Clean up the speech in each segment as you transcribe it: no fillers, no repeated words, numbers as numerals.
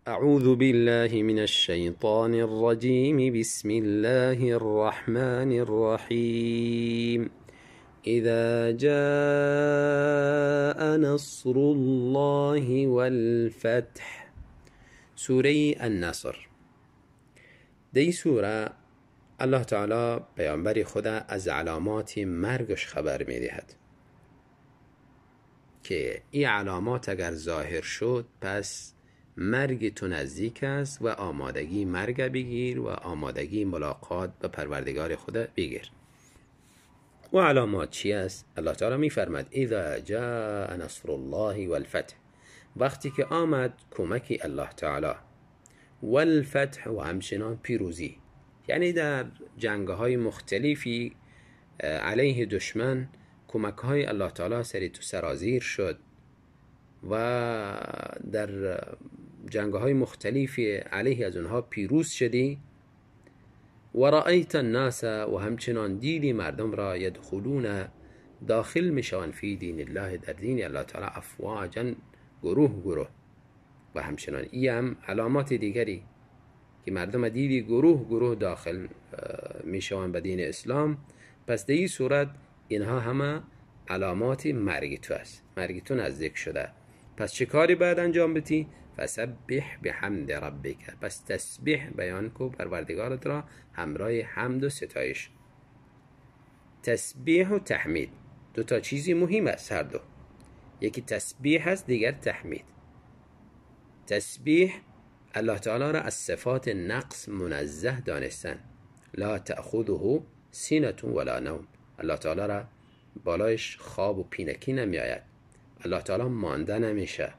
أعوذ بالله من الشيطان الرجيم. بسم الله الرحمن الرحيم. إذا جاء نصر الله والفتح. سورة النصر. دی سوره الله تعالی پیامبر خدا از علامات مرگش خبر میدهد که این علامات اگر ظاهر شد پس مرگ تو نزدیک است و آمادگی مرگ بگیر و آمادگی ملاقات به پروردگار خدا بگیر. و علامات چی است؟ الله تعالی میفرماد اذا جاء نصر الله والفتح، وقتی که آمد کمک الله تعالی، والفتح و همچنان پیروزی، یعنی در جنگ های مختلفی علیه دشمن کمک های الله تعالی سری تو سرازیر شد و در جنگ های مختلفی علیه از اونها پیروز شدی. و رأیت الناس، و همچنان دیدی مردم را، یدخلون داخل میشوند، فی دین الله در دین الله تعالی، افواجا گروه گروه. و همچنان ای هم علامات دیگری که مردم دیدی گروه گروه داخل میشوند به دین اسلام. پس در این صورت اینها همه علامات مرگ تو است، مرگ تو نزدیک شده. پس چه کاری باید انجام بدی؟ فسبح بحمد ربک، پس تسبیح بیان کو پروردگارت را همراه حمد و ستایش. تسبیح و تحمید دو تا چیزی مهم است، هر دو، یکی تسبیح است دیگر تحمید. تسبیح الله تعالی را از صفات نقص منزه دانستن، لا تأخذه سنة ولا نوم، الله تعالی را بالایش خواب و پینکی نمی آید، الله تعالی مانده نمیشه.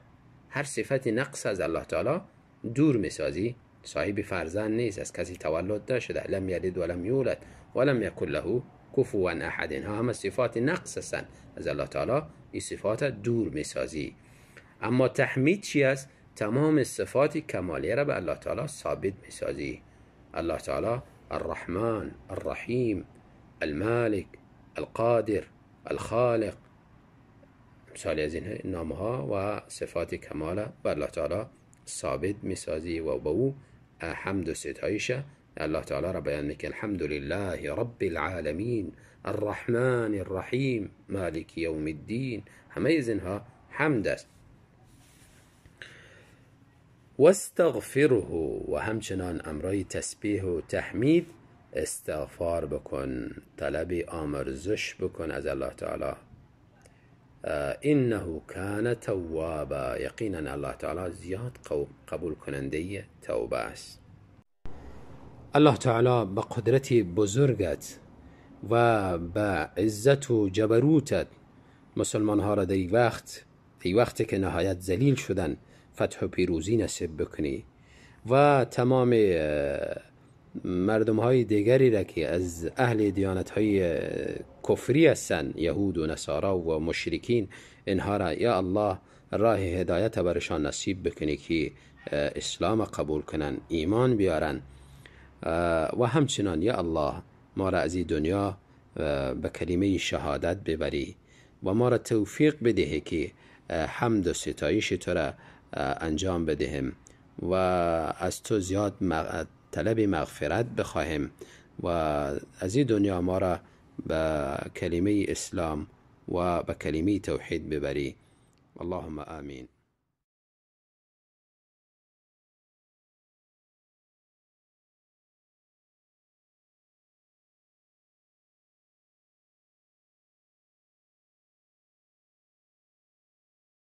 هر صفت نقص از الله تعالی دور میسازی. صاحب فرزند نیست، از کسی تولد نشده، لم یلد ولم یولد ولم یکن له کفوا احد، اینها همه صفات نقص هستند، از الله تعالی این صفات دور میسازی. اما تحمید چی است؟ تمام صفات کمالی را به الله تعالی ثابت میسازی. الله تعالی الرحمن الرحیم المالک القادر الخالق، مثال از این نام ها و صفات کمال به الله تعالی ثابت میسازی و به او حمد و ستایش الله تعالی را بیان میکنه. الحمد لله رب العالمین الرحمن الرحیم مالک یوم الدین، همه از اینها حمد است. واستغفره، و همچنان امرای تسبیح و تحمید استغفار بکن، طلب آمرزش بکن از الله تعالی. انه کان توابا، یقینا الله تعالی زیاد قبول کننده توبه است. الله تعالی به قدرت بزرگت و به عزت و جبروتت مسلمان ها را در وقت که نهایت ذلیل شدن فتح و پیروزی نصیب بکنی و تمام مردم های دیگری را که از اهل دیانت های کفری هستند، یهود و نصارا و مشرکین، اینها را یا الله راه هدایت برشان نصیب بکنی که اسلام قبول کنن، ایمان بیارن. و همچنان یا الله ما را از این دنیا به کلمه شهادت ببری و ما را توفیق بدهی که حمد و ستایش تو را انجام بدهیم و از تو زیاد طلب مغفرت بخواهیم و از این دنیا ما را به کلمه اسلام و به کلمه توحید ببری. اللهم آمین.